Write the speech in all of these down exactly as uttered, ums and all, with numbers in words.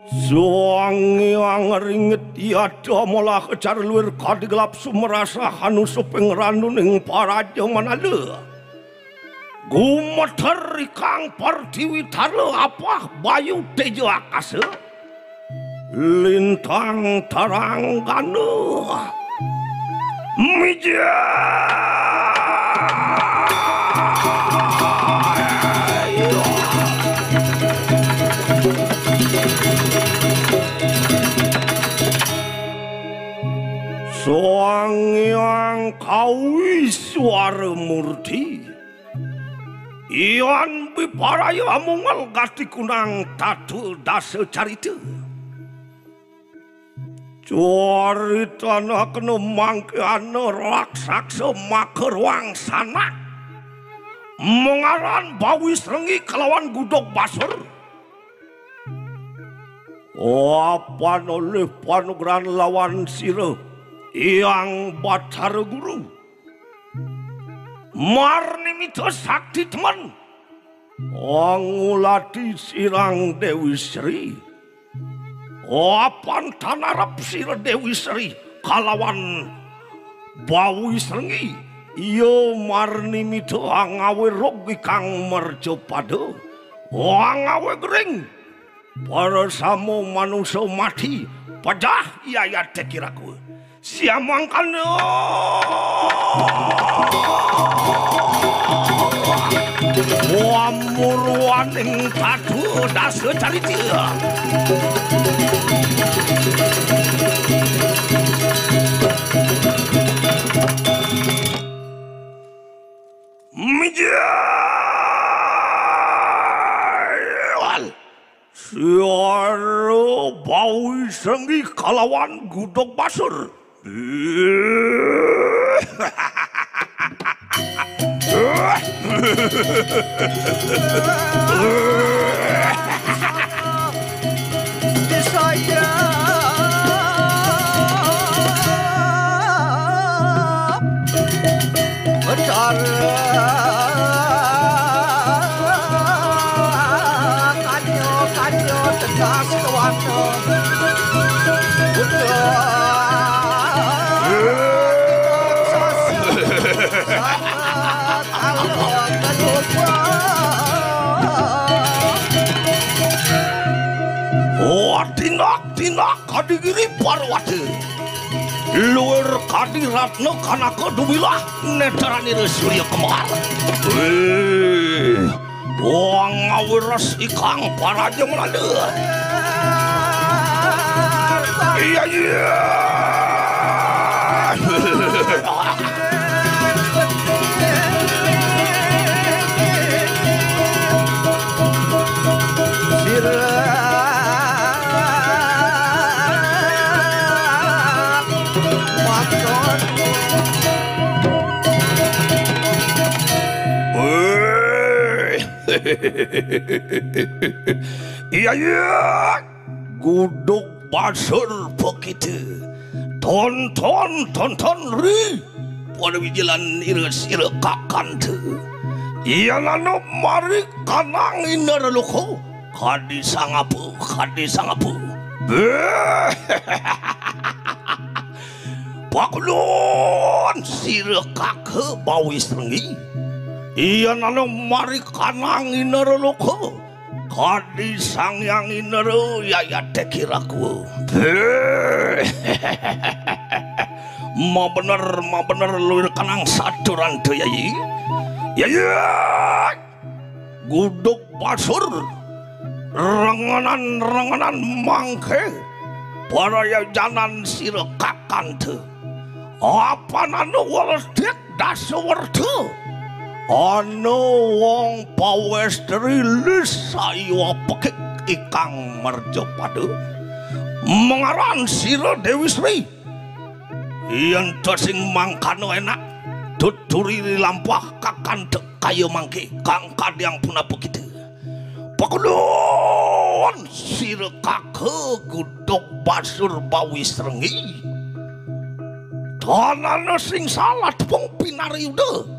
Sang Hyang Ringit yata malah kacar luir kadi gelap sumerasah anu suping ranuning paraja manala. Gumeter ikang pertiwi tala apah bayu teja akasa. Lintang terang gana. Mija. Sang Hyang Kawiswara Murti. Yan biparaya mungel gati kunang tata dasa carita. Caritana kena mangke ana raksasa makaruang sanak. Mangaran Bawi Srenggi kalawan Gudog Basur. Apan olih panugrahan lawan sira, Hyang Batara Guru. Marnimita sakti temen. Angulati sirang Dewi Sri. Apan tan arep sira Dewi Sri kalawan Bawi Srenggi. Iya marnimita angawe rog ikang mercapada. Angawe gering. Para samo manusa mati, pejah yayate kiraku. Siamangkana. Wamurwaning katu dasa carita. Mijal. Siara Bawi Srenggi kalawan Gudog Basur. Betara kanyo-kanyo tegas kewasa. Buta sasa. Wah, tindak-tindak kadi giri parwati. Luir kadi ratna kanaka dumilah netraning Surya Kembar. Wih, wong ngawirus ikang paraja melanda. Iya, iya. Sira makan. Woi. Iya, iya. Gudug Basur pakita. Tonton, tonton ri. Pada wijilan ira sira kakanta. Yan ana mari kanang indra loka. Kadi sangapa, kadi sangapa. Béh. Pakulun sira kaka Bawi Srenggi. Yan ana mari kanang indra loka. Kadi Sang Hyang Indra yayate kiraku. Mabener, mabener luir kanang saturanta, Yayi. Yayi. Gudug Basur. Rengenan-rengenan mangke. Parayajanan sira kakanta. Apan anu weledit dasa werta. Ana wong pawestri lis sayuwa pekik ikang mercapada. Mangaran sira Dewi Sri. Yen to sing mangkana enak, tuturi lampah kakanta kaya mangke, kang kadiang punapa kita. Pakulun sira kaka Gudug Basur Bawi Srenggi. Tanana sing salah tepung pinariyuda.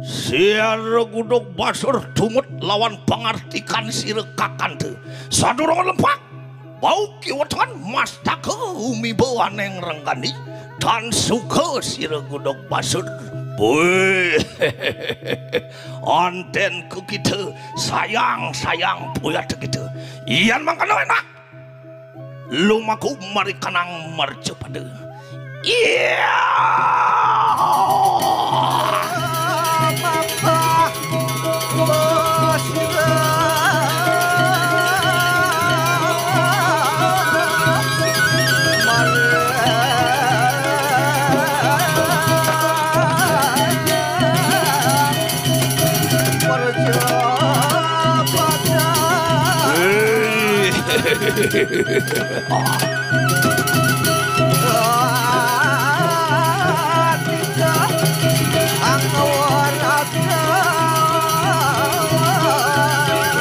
Sira Gudug Basur tumut lawan pangartikan sira kakanta. Sadurung lempak. Au kiwetengan mastaka umiba aneng renggani, tan suka sira gudog basur. Wéh, anten ku kita sayang-sayang puyat kita. Yan mangkana enak. Lumaku marikanang marcapada. Iya.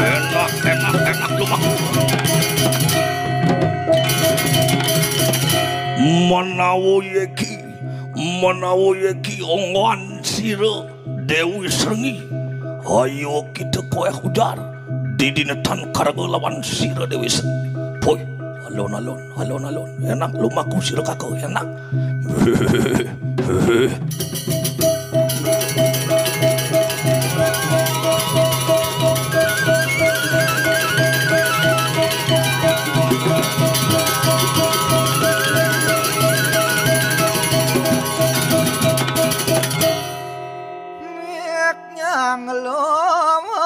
Enak, enak, enak, lumaku. Menawa yeki, menawa yeki onggoan sira Dewi Srenggi. Ayo kita koeh ujar. Didina tan karaga lawan sira Dewi Srenggi. Poi, alon-alon, alon-alon. Enak lumaku sira kaka, enak. Nek nyang lomo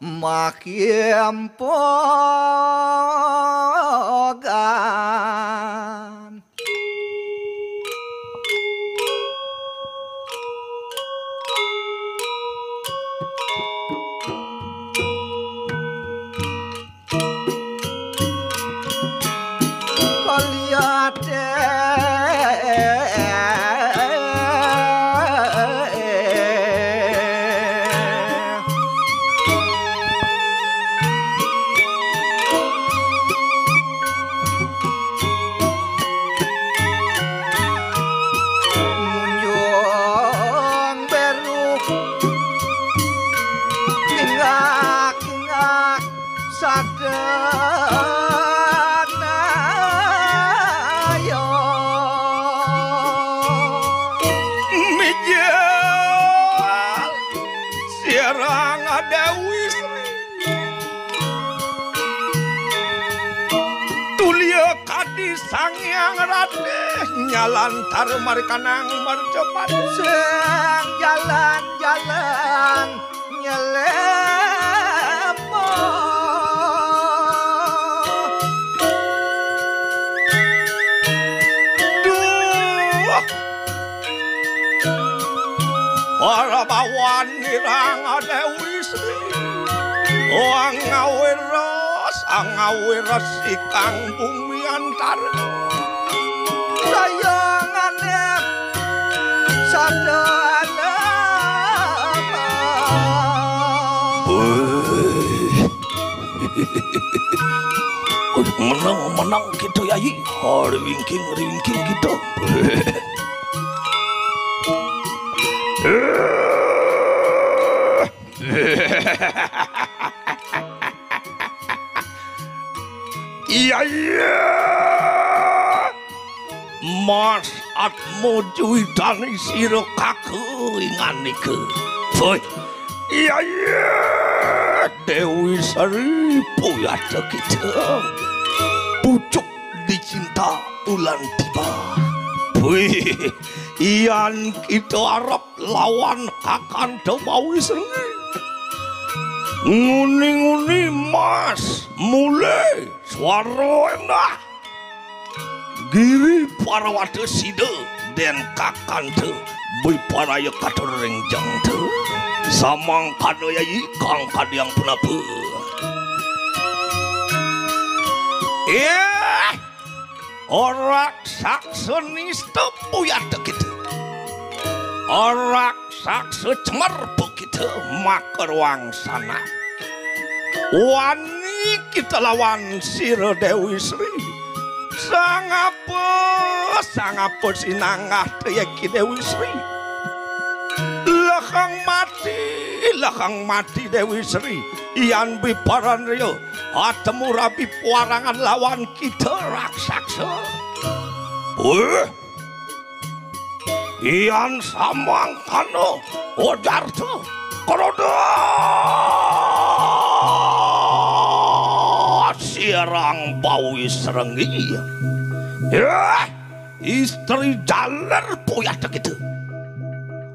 makim pogan. Munjung beru kingak-kingak sadana yo. Mijil sirang Dewi Sri. Tulia kadi Sang Hyang Ratih nyalantar marikanang mercapada. Sing jalan-jalan nyelemo. Duh. Para bawan nirang Dewi Sri. Angawiras, angawiras ikang bumi antara. Sayangane sadalem. Wih. Menang, menang kita, Yayi. Hari wingking, hari wingking kita. Iya, iya. Mas Atma Juwitani sira kaka inganika. Woi, iya, iya. Dewi Sri puyata kita. Pucuk dicinta ulan tiba. Wih, iyan kita arep lawan Kakanta Bawi Srenggi. Nguni-nguni Mas Mule swara endah. Giri Parawata sida den Kakanta biparaya katur ring jangta. Samangkana Yayi kang kadiang punapa. Eh, Raksasa nista puyata kita. Raksasa cemer pu kita maka ruang sana. Wani kita lawan sira Dewi Sri. Sangapa, sangapa sinanggah tayaki Dewi Sri. Leheng mati, Tekang mati Dewi Sri, Ian Biparanrya, atemu rabi puarangan lawan kita raksasa. Wéh, Ian samangkana ojarta, kroda sirang Bawi Srenggi. Yah, istri jaler puyata kita.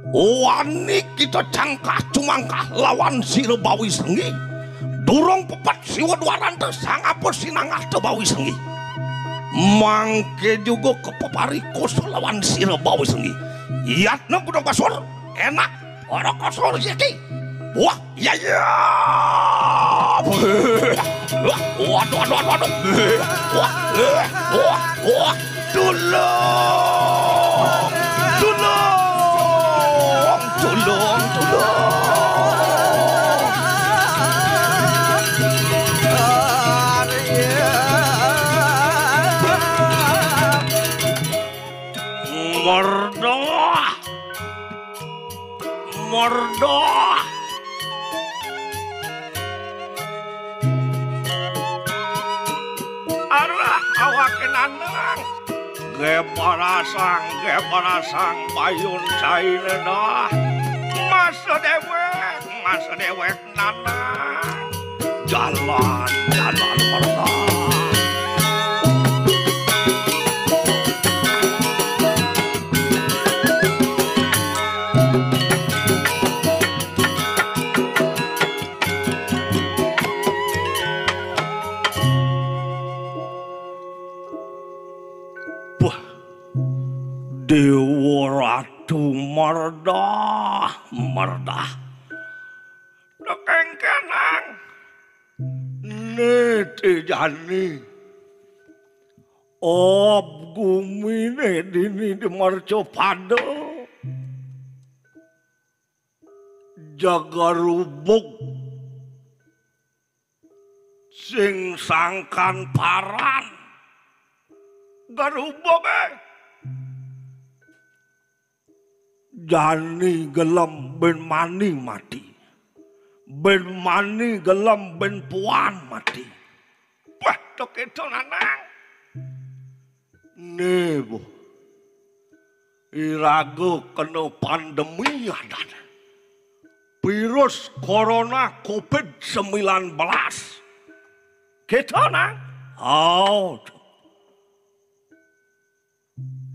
Wani kita cangkah cumangkah lawan sira Bawi Srenggi. Durung pepet siwa dwaranta sangapa sinanggahta Bawi Srenggi. Mangke juga kapeparikosa lawan sira Bawi Srenggi. Yatna Gunung Kasur, enak, ora kosor siki. Wah, iya, iya. Wah, waduh, waduh, waduh, waduh. Wah, wah, wah. Tulung! Tulung! Tulung! Tulung! Merda! Merda! Arah awake Nanang. Geparasang, geparasang, payun caine dah. Masa dewek, masa dewek Nanang. Jalan, jalan Merda. Wah, Dewa Ratu Merda, Merda. Tekengkenang. Né tejani. Ob gumine dini di mercapada. Jagarubug sing sangkan paran. Garubuge jani gelem ben mani mati. Ben mani gelem ben puan mati. Wah, to kéto Nanang. Né, Bu. Iraga kena pandemi adan. Virus corona covid sembilan belas. Kéto, Nang? Oh.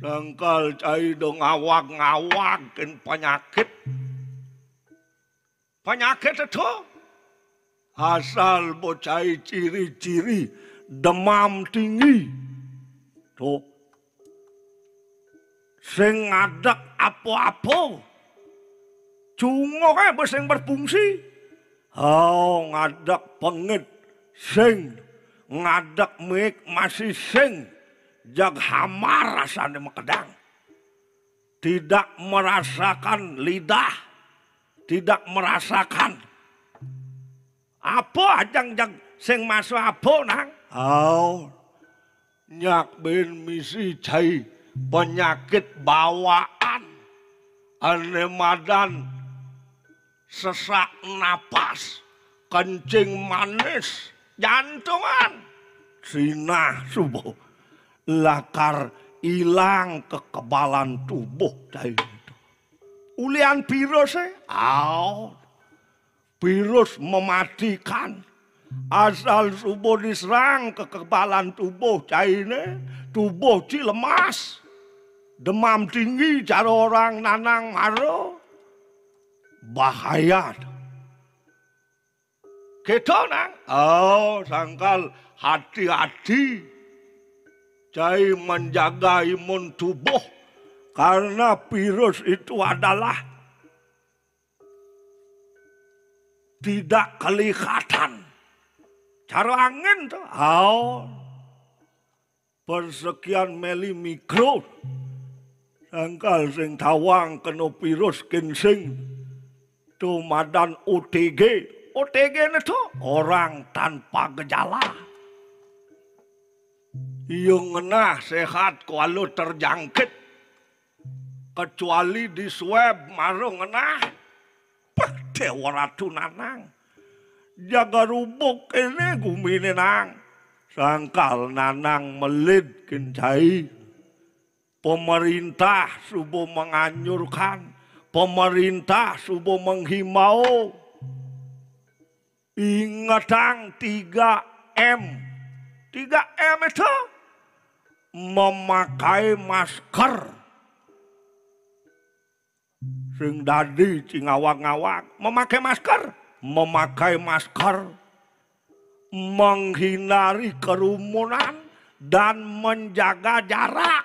Sangkal cai do ngawag-ngawag kén panyakit. Panyakit to asal bocai ciri-ciri demam tinggi. To. Sing ngadeg apa-apa. Cunguh ae sing berfungsi. Oh, ngadeg pengit sing, ngadeg miik masih sing, jag hamar rasane makedang. Tidak merasakan lidah, tidak merasakan apa ajeng jag sing maso apa, Nang? Oh, nyak ben misi cai penyakit bawaan, ane madan sesak napas, kencing manis, jantungan. Sinah suba lakar ilang kekebalan tubuh cai. Ulian virus e, aon. Virus mematikan. Asal suba diserang kekebalan tubuh caine, tubuh ci lemas, demam tinggi cara orang Nanang mara, bahaya. Kéto, Nang? Oh, sangkal hati-hati. Cai menjaga imun tubuh karena virus itu adalah tidak kelihatan. Cara angin to, oh. Persekian meli mikro. Sangkal sing tawang kena virus kén sing. To madan O T G. O T G ne to orang tanpa gejala. Iya ngenah sehat kuala terjangkit. Kecuali di swab mara ngenah. Pah, Déwa Ratu Nanang. Jaga rubuk kéné guminé, Nang. Sangkal Nanang melid kén cai. Pemerintah suba menganjurkan, pemerintah suba menghimbau. Ingetang tiga M. Tiga M itu memakai masker. Sing dadi ci ngawag-ngawag, memakai masker, memakai masker, menghindari kerumunan dan menjaga jarak.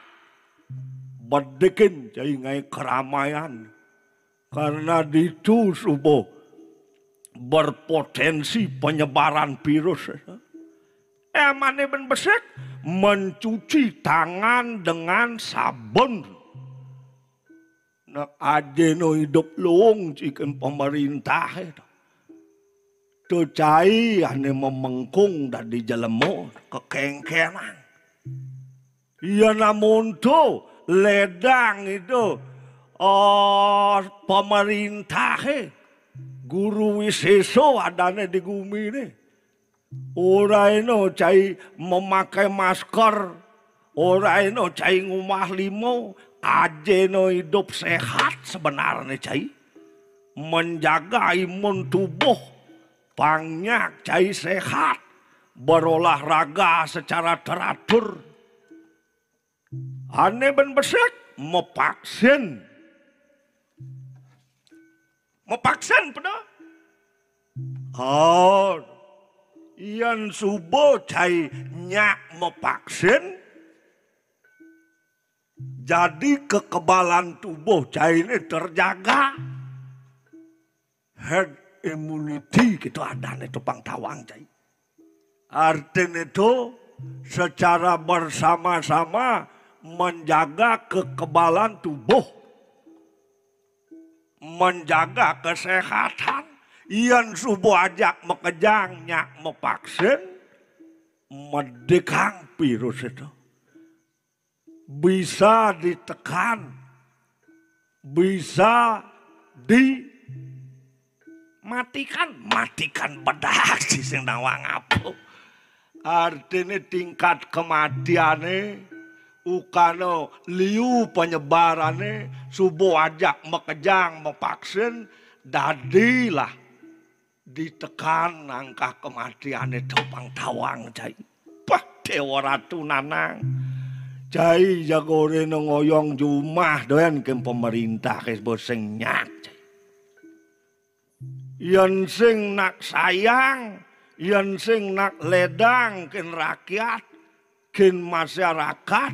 Bedikin cai ngaé keramaian. Karena ditu suba berpotensi penyebaran virus. Eh, mane ben besik, mencuci tangan dengan sabun. Nah, ajéna idup luung ciken pemerintahé to. To cai ané memengkung dadi jelema kekéngkénang. Yén amonto ledang itu, eh, pemerintahé, Guru Wisésa adané di guminé. Ora ena cai memakai masker, ora ena cai ngumah lima, ajéna idup sehat sebenarné cai. Menjaga imun tubuh, pang nyak cai sehat, berolahraga secara teratur. Ané ben besik, mepaksin. Mepaksin peda. Oh, yén suba cai nyak mepaksin, jadi kekebalan tubuh cainé terjaga. Herd immunity gitu adané to pang tawang cai. Artiné to secara bersama-sama menjaga kekebalan tubuh, menjaga kesehatan. Yén suba ajak makejang nyak mepaksin, medikang virus itu. Bisa ditekan, bisa dimatikan, matikan bedak sing nawang apa. Artiné tingkat kematiané ukana liu penyebarané, suba ajak makejang mepaksin, dadilah ditekan angka kematiané to pang tawang cai. Pah, Déwa Ratu Nanang. Cai jaga orena ngoyong jumah doyan kén pemerintah ké bos sing nyak, cai. Yén sing nak sayang, yén sing nak ledang kén rakyat, kén masyarakat,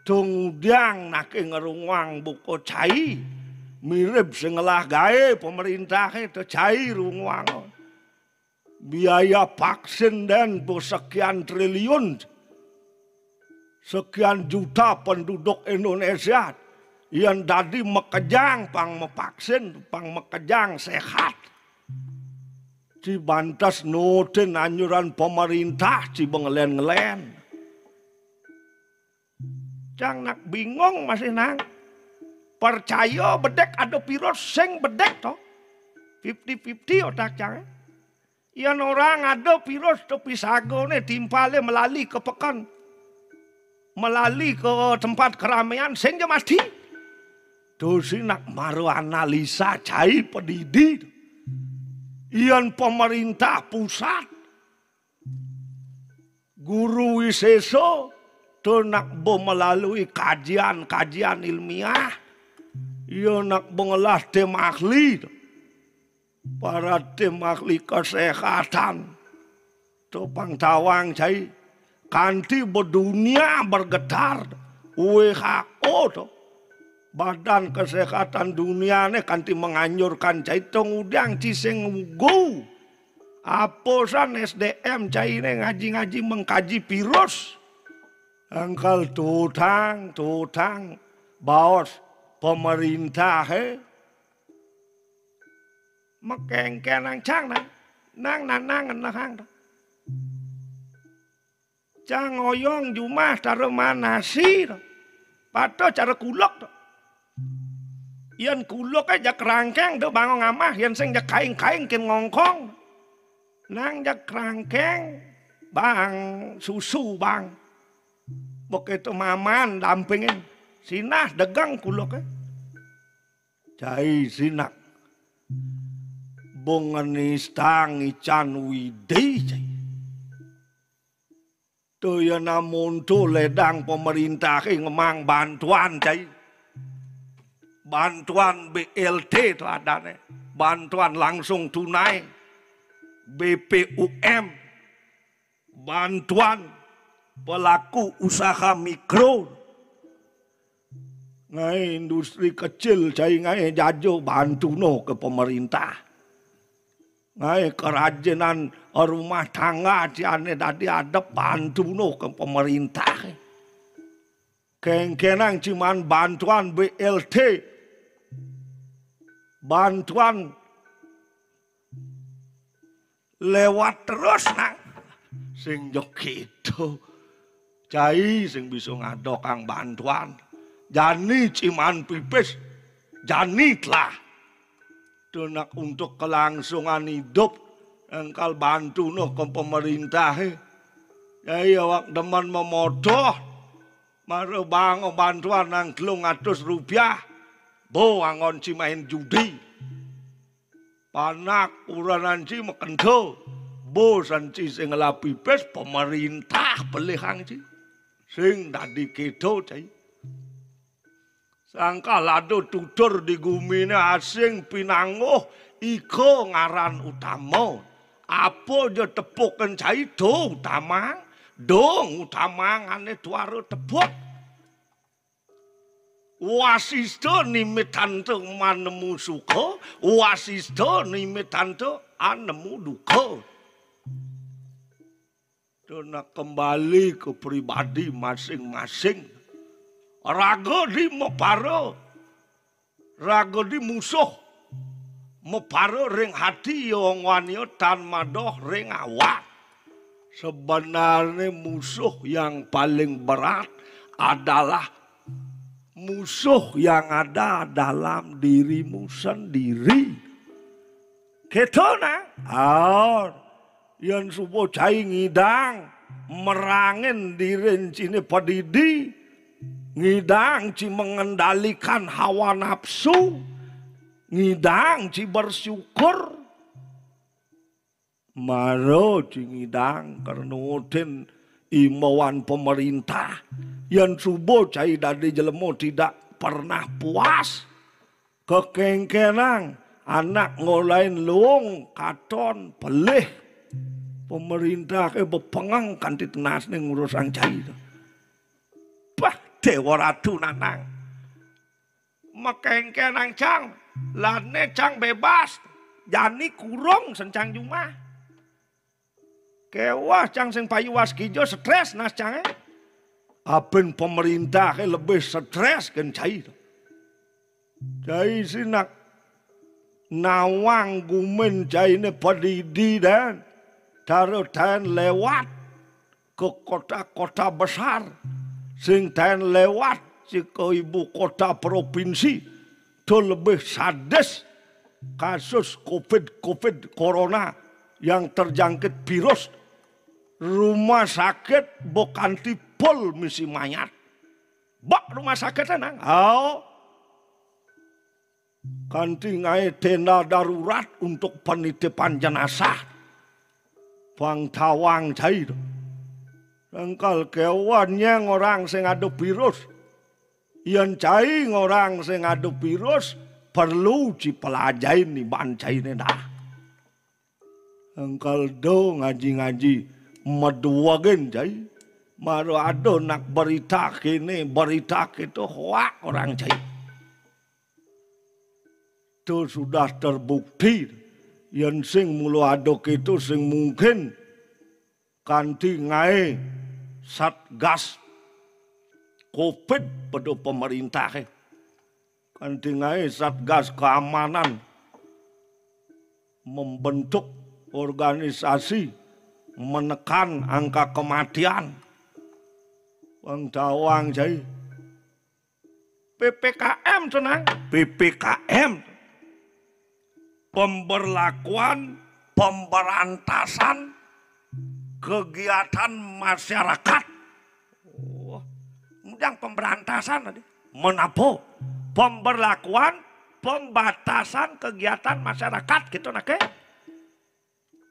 to ngudiang naké ngrunguang buka cai. Mirib sing ngelah gaé pemerintahé to cai runguang. Biaya vaksin dén to sekian triliun, sekian juta penduduk Indonesia. Yén dadi makejang pang mevaksin, pang makejang sehat. Ci bantes nutin anjuran pemerintah, ci ba ngelén-ngelén. Cang nak bingung masih, Nang. Percaya bedik ada virus, sing bedik to. Fifty fifty otak cang. Yén orang ada virus to pisagané timpalé melali ke peken, melali ke tempat keramaian, sing ja mati. To sing nak mara analisa cai padidi. Yén pemerintah pusat, Guru Wisésa to nak ba melalui kajian-kajian ilmiah. Ia nak ba ngelah tim ahli to. Para tim ahli kesehatan to pang tawang cai. Kanti ba dunia bergetar, W H O to. Badan Kesehatan Dunia né kanti menganjurkan cai to ngudiang ci sing ngugu. Apa san S D M cainé ngaji-ngaji mengkaji virus. Angkal tutang, tutang, baos pemerintahé. Mekengken nang cang nang, nang nanang ngenehang to. Cang ngoyong jumah cara manasi to. Patuh cara kulek to. Yén kuluké jak rangkéng to bang ngamah, yén sing jak kaing-kaing kén ngongkong. Nang jak rangkéng bang susu bang. Bekéto maman dampingin. Sinah degeng kuluké. Cai sinah. Bung ngenistang ican Widi, cai. To yén amonto ledang pemerintahé ngemang bantuan, cai. Bantuan B L T to adané. Bantuan langsung tunai. B P U M. Bantuan pelaku usaha mikro. Ngaé industri kecil, cai, ngaé jajo bantuno ke pemerintah. Ngaé kerajinan rumah tangga ciané dadi adep bantuno ke pemerintah. Kéngkénang ciman bantuan B L T. Bantuan lewat terus nang. Sing jok kéto. Cai sing bisa ngadokang bantuan. Jani ciman pipis. Jani telah. To nak untuk kelangsungan hidup. Engkal bantuno ke pemerintah, eh. Cai awak demen memodoh. Mara bang bantuan nang telung atus rupiah. Bo anggon ci main judi. Panak uranan ci makento. Bo san ci sing ngelah pipis, pemerintah pelihang ci. Sing dadi kéto, cai. Sangkal ada tutur di guminé asing pinangguh, ika ngaran utama. Apa ja tepukin cai to utamang, dong utamang ané tuara tepuk. Wasista nimitanta manemu suka, wasista nimitanta anemu duka. To nak kembali ke pribadi masing-masing. Raga di mapara, raga di musuh. Mapara ring hati ya ongwania tan madoh ring awak. Sebenarnya musuh yang paling berat adalah musuh yang ada dalam dirimu sendiri. Kéto nah. Ah, yén suba cai ngidang merangin dirin ciné padidi, ngidang ci mengendalikan hawa nafsu, ngidang ci bersyukur. Mara ci ngidang karena nurutin imbauan pemerintah. Yén suba cai dadi jelema tidak pernah puas. Kekéngkénang anak ngolahin luung katon pelih. Pemerintah ké bepengeng kanti tenasné ngurusang cai to. Bah, Déwa Ratu Nanang. Makéngkénang cang, lane cang bebas. Jani kurung sen cang jumah. Kéweh cang sing payu waskija, stres nas cangé. Aben pemerintah ké lebih stres kén cai. Cai sinak nawang gumin cainé padidi dan tara taén lewat ke kota-kota besar. Sing taén lewat ci ke ibu kota provinsi. To lebih sadis kasus covid, covid corona yang terjangkit virus. Rumah sakit bo kanti pol misi mayat. Bak rumah sakit nang. Ao. Kanti ngaé tenda darurat untuk penitipan jenazah. Pang tawang cai to. Sangkal kéweh nyén orang sing ada virus. Yén cai ngorang sing ada virus, perlu ci pelajahin iban cainé dah. Engkal do ngaji-ngaji meduwegin cai. Mara ada nak berita kéné, berita kéto, hoak orang cai. To sudah terbukti. Yén sing mula ada kéto sing mungkin kanti ngaé satgas covid pada pemerintahé. Kanti ngaé satgas keamanan membentuk organisasi menekan angka kematian. Wang tawang cai. P P K M to, Nang. P P K M. Pemberlakuan, pemberantasan kegiatan masyarakat. Oh, kemudian pemberantasan tadi. Menapo? Pemberlakuan, pembatasan kegiatan masyarakat gitu, nake.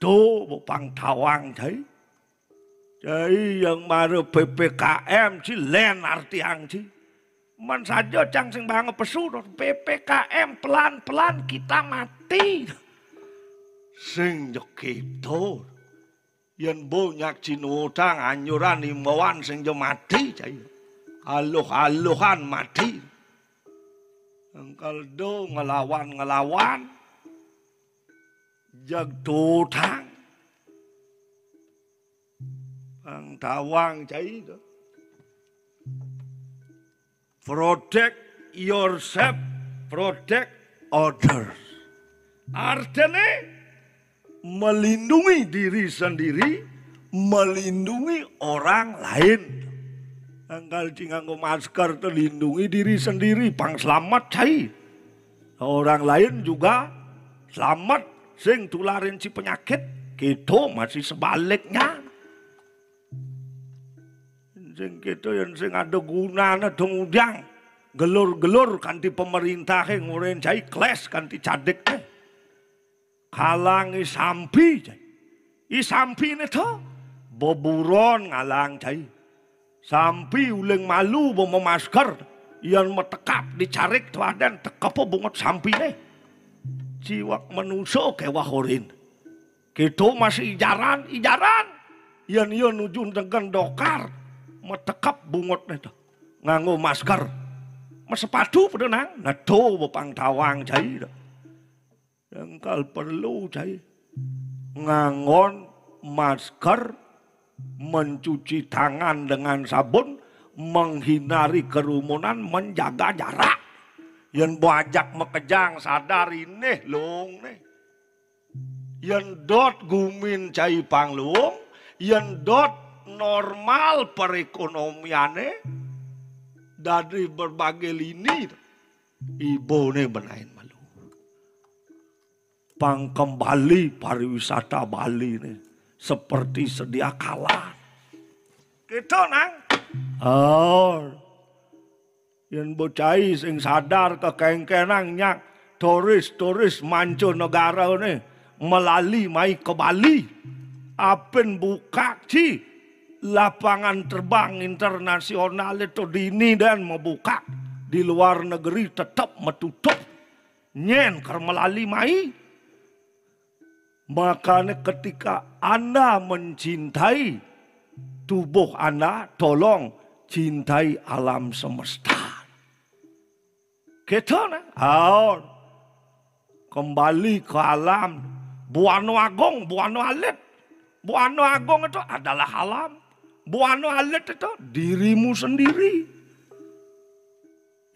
To, bo pang tawang, cai. Cai, yang mara P P K M, ci, len artiang, ci. Man saja cang sing banga pesu, to. P P K M, pelan-pelan kita mati. Sing jekito. Yen bo nyak cinutang anyuran imbauan sing jo mati, cai. Aluh-aluhan mati. Engkel do ngelawan-ngelawan. Jag tutang. Pang tawang, cai, to. Protect yourself, protect others. Artinya, melindungi diri sendiri, melindungi orang lain. Engkel ci nganggo masker, to lindungi diri sendiri, pang selamat, cai. Orang lain juga selamat, sing tularin ci penyakit. Kito masih sebaliknya. Sing kito yen sing ada gunane dong udang. Gelur-gelur kanti pemerintahe nguren, cai, kles kanti cadikne. Kalang i sampi, cai. I sampine to beburon ngalang, cai. Sampi uling malu bo memasker. Yen metekap dicarik to aden, tekepo bungut sampine. Jiwak manusa kewah orin. Kito masih ijaran, ijaran. Yen iya nuju negen dokar, metekep bungutne to. Nganggo masker. Mesepatu pada, Nang. Nah, to bo pang tawang, cai, to. Engkel perlu, cai. Nganggon masker, mencuci tangan dengan sabun, menghindari kerumunan, menjaga jarak. Yen bo ajak makejang sadar, inih, Luung, nih. Yen dot gumin, cai, pang Luung, yen dot normal perekonomiane dari berbagai lini, ibone benain malu. Pang kembali pariwisata Bali nih seperti sedia kala. Gitu, Nang. Oh. Yen bo cai sing sadar kekengkenang nyak turis-turis mancanegara nih melali mai ke Bali. Apen bukak, ci, lapangan terbang internasional itu dini dan mebukak. Di luar negeri tetep metutup. Nyen ker melali mai. Makanya ketika Anda mencintai tubuh Anda, tolong cintai alam semesta. Gitu, nah. Aon. Kembali ke alam. Buana agung, buana alit. Buana agung itu adalah alam. Buana alit itu dirimu sendiri.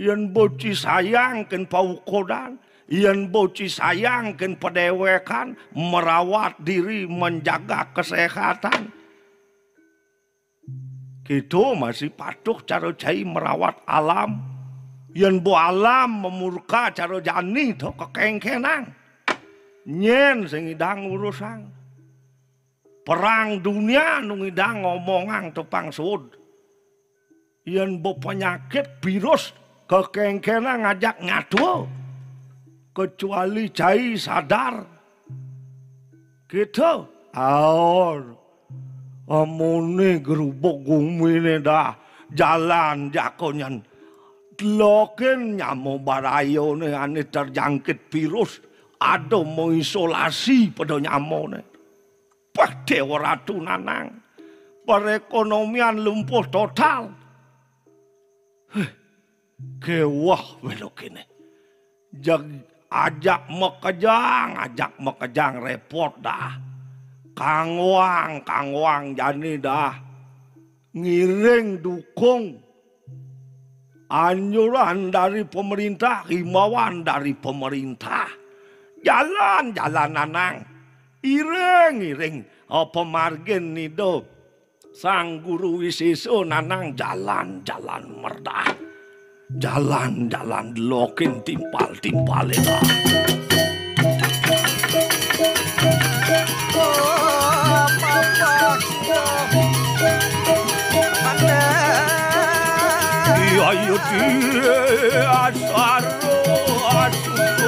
Yen bo ci sayang ken paukodan, yen bo ci sayang ken padewekan, merawat diri, menjaga kesehatan. Kito masih patuh cara cai merawat alam. Yen bo alam memurka cara jani to kekengkenang. Nyen sing idang urusang. Perang dunia nu ngidang ngomongang to pang suud. Yen bo penyakit virus kekengkenang ngajak nyatu. Kecuali cai sadar. Gitu. Aor. Amune gerubuk gumine dah jalan jakonyan. Loken nyamo barayone ane terjangkit virus. Ada mau isolasi pada nyamone. Pah, Dewa Ratu Nanang. Perekonomian lumpuh total. Heh, kewah welo kene. Jag-, ajak makejang, ajak makejang repot dah. Kangwang, kangwang jani dah. Ngiring dukung anjuran dari pemerintah, himbauan dari pemerintah. Jalan, jalan Nanang. Iring, iring. Oh, pemargin nido. Sang Guru Wiseso Nanang jalan, jalan merdah. Jalan-jalan lokin timpal-timpal lah. Iya, iya, dia asar, asar.